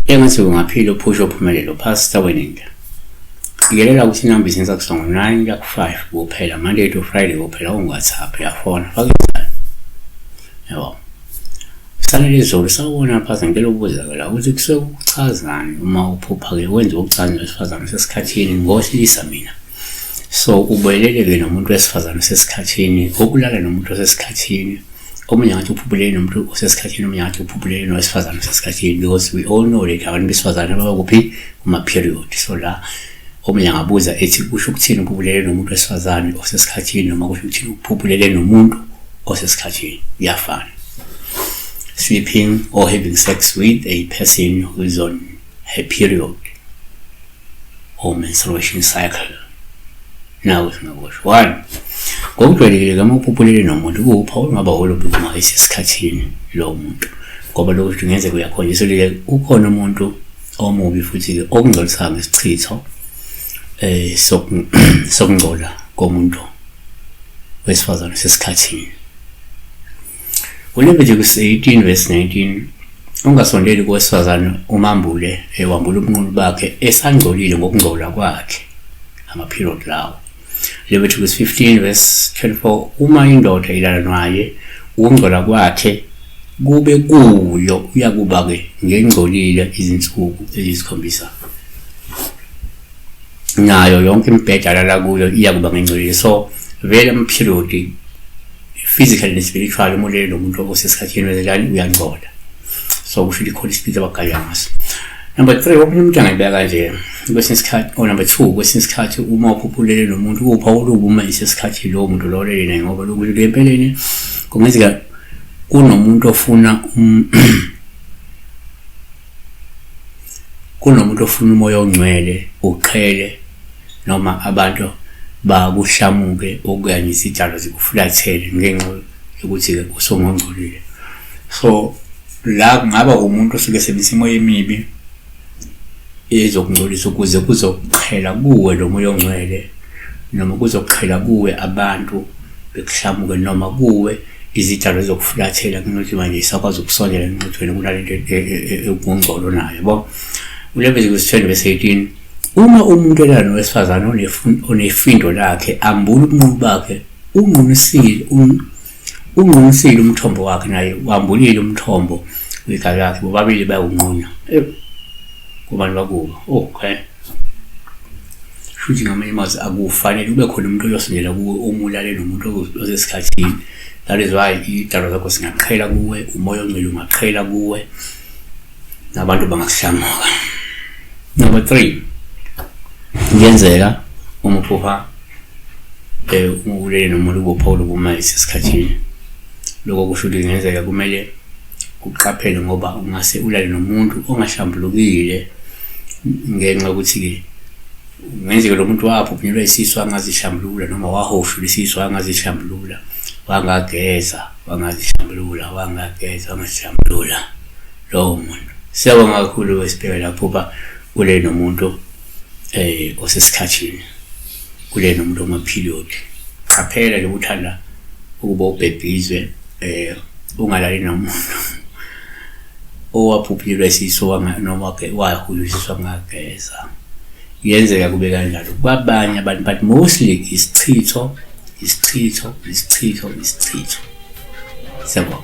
Engathi ungaphila uphushe uphumelele uPastor Weninda. Qikelela ukuthi inamba izinza kusuka ngo-9 kuya ku-5 kuphela, Monday to Friday kuphela, ungu-WhatsApp, uyafona, faka inzalo. Yabo. Sanele izolo sawubona Pastor, ngicela ukubuza-ke la ukuthi kusuke kuchazani uma uphupha-ke wenza ucansi nowesifazane osesikhathini ngowesilisa mina. So ubuyelele-ke nomuntu wesifazane osesikhathini, ukulala nomuntu osesikhathini. Omunye ngathi uphuphulele nomuntu osesikhathini, omunye ngathi uphuphulele nowesifazane osesikhathini because we all know that abantu besifazane baba kuphi kuma-period. So la omunye angabuza ethi kusho ukuthini uphuphulele nomuntu wesifazane osesikhathini noma kusho ukuthini uphuphulele nomuntu osesikhathini, kuyafana. Sleeping or having sex with a person who is on her period or menstruation cycle. Naku singakusho. One, ngokujwayelekile uma uphuphulele nomuntu kuwuphawu olungaba olubi uma esesikhathini lowo muntu, ngoba lokho kusho kungenzeka uyakhonjiswa ukuthi ukhona umuntu omubi futhi-ke okungcolisayo ngesichitho sokungcola komuntu wesifazane osesikhathini. ULeviticus 18 verse 19 ungasondeli kowesifazane umambule ewambula ubunqunu bakhe esangcolile ngokungcola kwakhe, ama-period lawo. Leviticus 15 verse 24 uma indoda ilala naye ukungcola kwakhe kube kuyo uyakuba-ke ngengcolile izinsuku eziyisikhombisa, nayo yonke imibhede alala kuyo iyakuba ngengcolile. So vele ama-period physically and spiritually uma ulele nomuntu osesikhathini wenzenjani uyangcola. So kusho ukuthi khona isiphithi abagaya ngaso. Number 3, omunye umuntu angayibeka kanje kwesinye isikhathi, or number 2, kwesinye isikhathi uma uphuphulele nomuntu kuwuphawu olubi uma isesikhathi lowo muntu lo olele naye, ngoba lokhu kusho empeleni kungenzeka kunomuntu ofuna kunomuntu ofuna umoya ongcwele uqhele noma abantu bakuhlamuke okanye izidalwa zikufulathele ngenxa yokuthi-ke usungongcolile. So la kungaba umuntu osuke esebenzisa imoya emibi ezokungcolisa ukuze kuzoqhela kuwe lo moya ongcwele, noma kuzoqhela kuwe abantu bekuhlamuke, noma kuwe izidalwa ezokufulathela ngenxa yokuthi manje isakwazi ukusondela enxuthweni kunalento ekungcolo nayo yabo. ULeviticus 20 verse 18 uma umuntu elala nowesifazane onefindo lakhe ambule ubunqunu bakhe, unqunisile unqunisile umthombo wakhe, naye wambulile umthombo wegazi lakhe, bobabili bayawunqunywa kubantu bakubo. Okay, shuthi ngamanye amazwi akufanele kube khona umuntu oyosondela kuwe uma ulale nomuntu osesikhathini. That is why idalwa zakho singaqhela kuwe, umoya ongcwele ungaqhela kuwe, nabantu bangakuhlamuka. Number 3, kuyenzeka uma uphupha ulele nomuntu ubopha uma isesikhathini, lokho kusho ukuthi kungenzeka kumele uqaphele ngoba ungase ulale nomuntu ongahlambulukile ngenxa yokuthi-ke kungenzeka lo muntu waphuphunyelwa isisu angazihlambulula, noma wahoshula isisu angazihlambulula, wangageza wangazihlambulula, wangageza wangazihlambulula lowo muntu. Siyabonga kakhulu esibheke lapho uba ulele nomuntu osesikhathini, ulele nomuntu oma-period. Qaphela nje uthanda ukuba ubhebhizwe, ungalali nomuntu owaphuphunyelwa isisu noma wahulula isisu wangageza. Kuyenzeka kube kanjalo kwabanye abantu, but mostly isichitho, isichitho, isichitho, isichitho. Siyabonga.